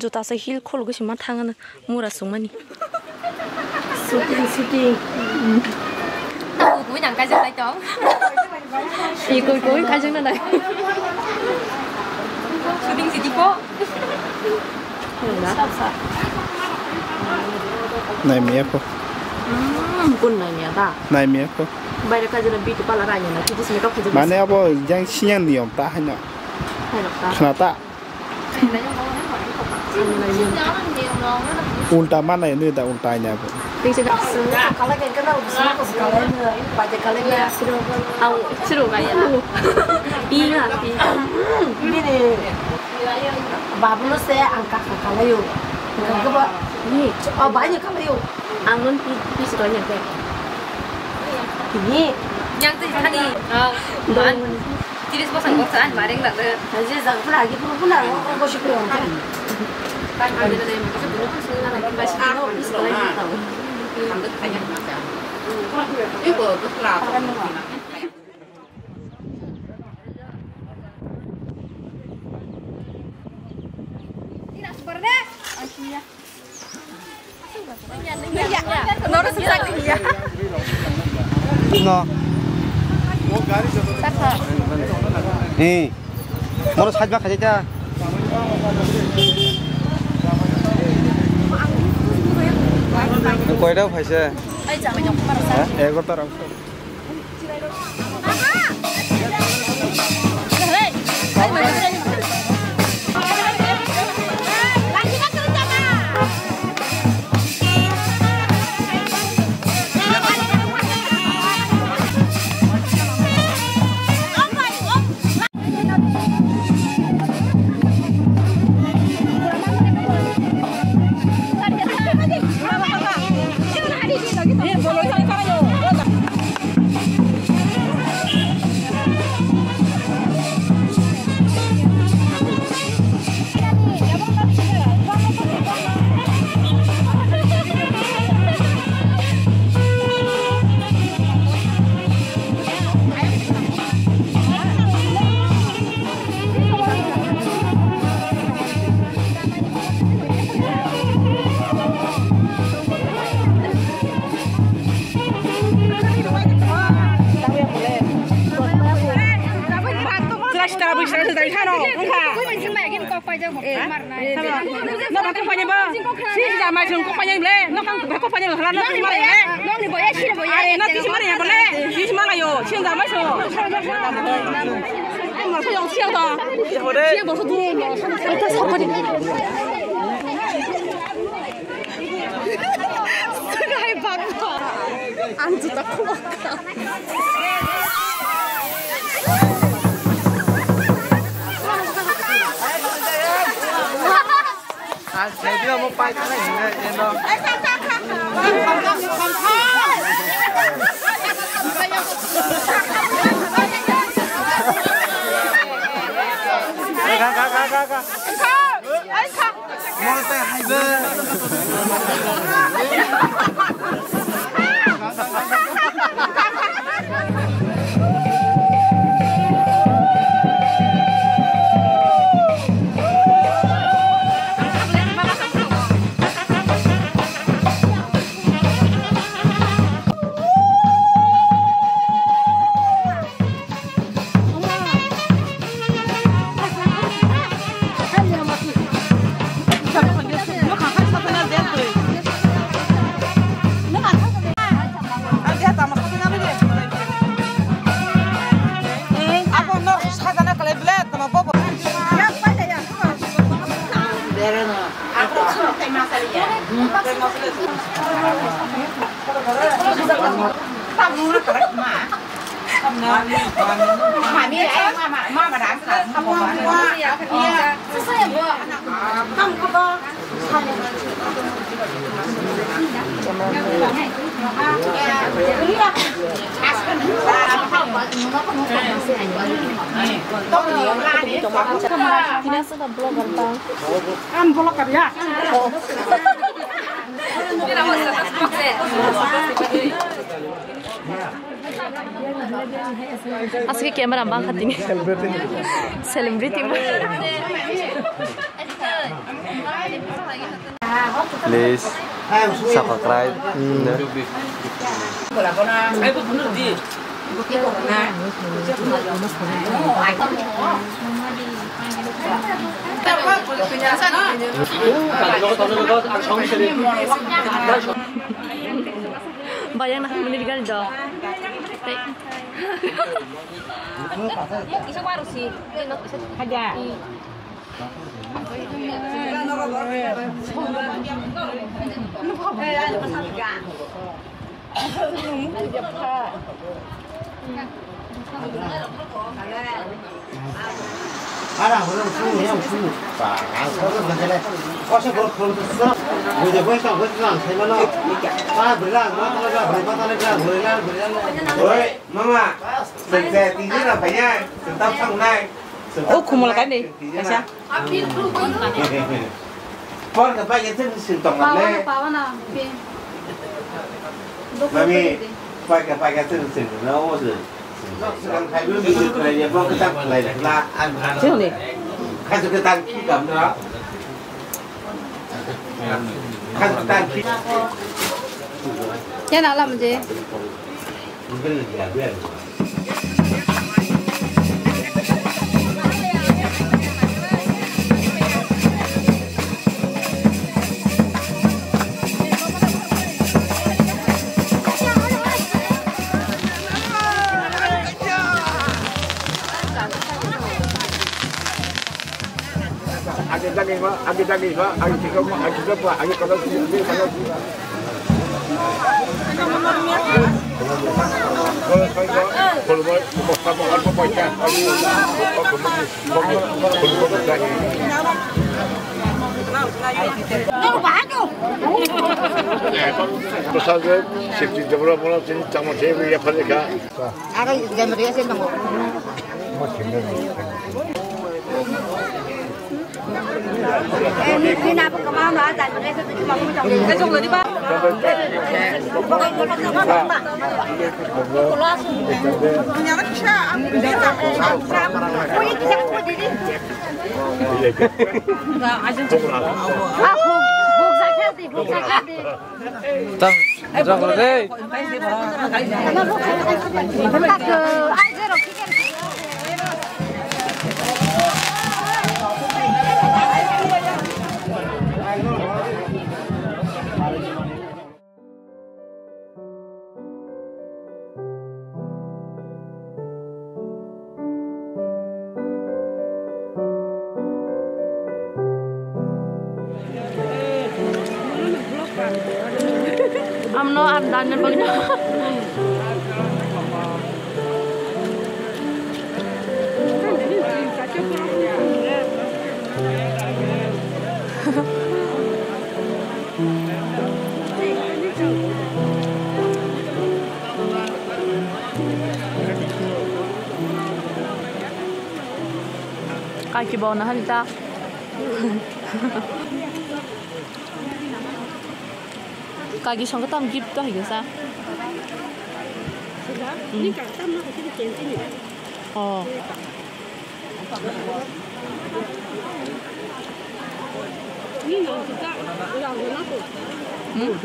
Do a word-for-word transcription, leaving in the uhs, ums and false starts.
Juta se heel khulugwi se ma thangano mura sungmani. Shooting, shooting. Tamo gwi nang kaijak nai tong. Ikoi koi kaijak nai. Shooting sidi po. Naimia po. Hmm, kun naimia da. Naimia po. Baire kaijak na beauty parlor aina na, kiti sini kok kaijak. Mane abo jang sinyang niyom ta haino. Haino ta. Khna ta. Ulta mana ini da ulta ini apa? Babu lo se ang kaka kalayo. Kaka ba. Ni. Oh, banyak kalayo. Ang nun pi, pi si kanya ke. Ini. Yang tu tadi. Oh, dong. Tiris pasang boksa an bareng tak le. Aja zang pula lagi pula pula. Oh, oh, bosik pula. Kan ada dari mana tu pun sudah lagi masih tahu. Pi si kanya tahu. Ibu tu pula. No. Eh. Moro sajba khajaita. Koita phaisa? Ha? Egarota rok. Sitra sitra bwsai sijai sano wngkha. Nokha kok painai bo. Sini sijak mai song kok painai ble. Nokha kok painai hala nokha mai ble. Nokni boya sini boya. Are no tisi mani ya ble. Tisi mana yo. Sini sijak mai song. Ai mo so yong siang to. Siang bo so du. Ita sokori. Segai bangma. Ang juta khulok. Ang video mo pai thang nai hinai eno. Ga ga ga ga ga. Ang vlogger ya. Asli camera bang khating. Celebrity. Celebrity. Please subscribe. Bayang nak meninggal dah. Haja. Oi, mama, sengse tini na phaiya, sengtam sangnai. O khumul kan de, kaisa. Por ka pai ka sing sing tong le. Mami, pai ka pai ka sing sing na o se. Sing phai bu mi sing phai ya bo ka ta phai la. Sing ni. Ka su ka ta ki kam na. Ka su ka ta ki. Kya na lam je. Agi dagi ma, agi dagi ma, agi tiga ma, agi tiga ma, agi kalau sini, agi kalau sini. Prasad, sixty jabra bola, sini chama chhe, ya phale ka. Aro jam re se nang. Eh, ni, ni na pa kama ma jam re se tu ma mu jam. Ka jong le di ba. Ni na kisha am. Ko ye kisha ko di di. Ah, huk, huk sa khe di, huk sa khe di. Tam, jok re. Amno am dan bagno. Kaki bawa nahan ta. Kaki songke tam gift to higasa. Hmm. Oh. Hmm?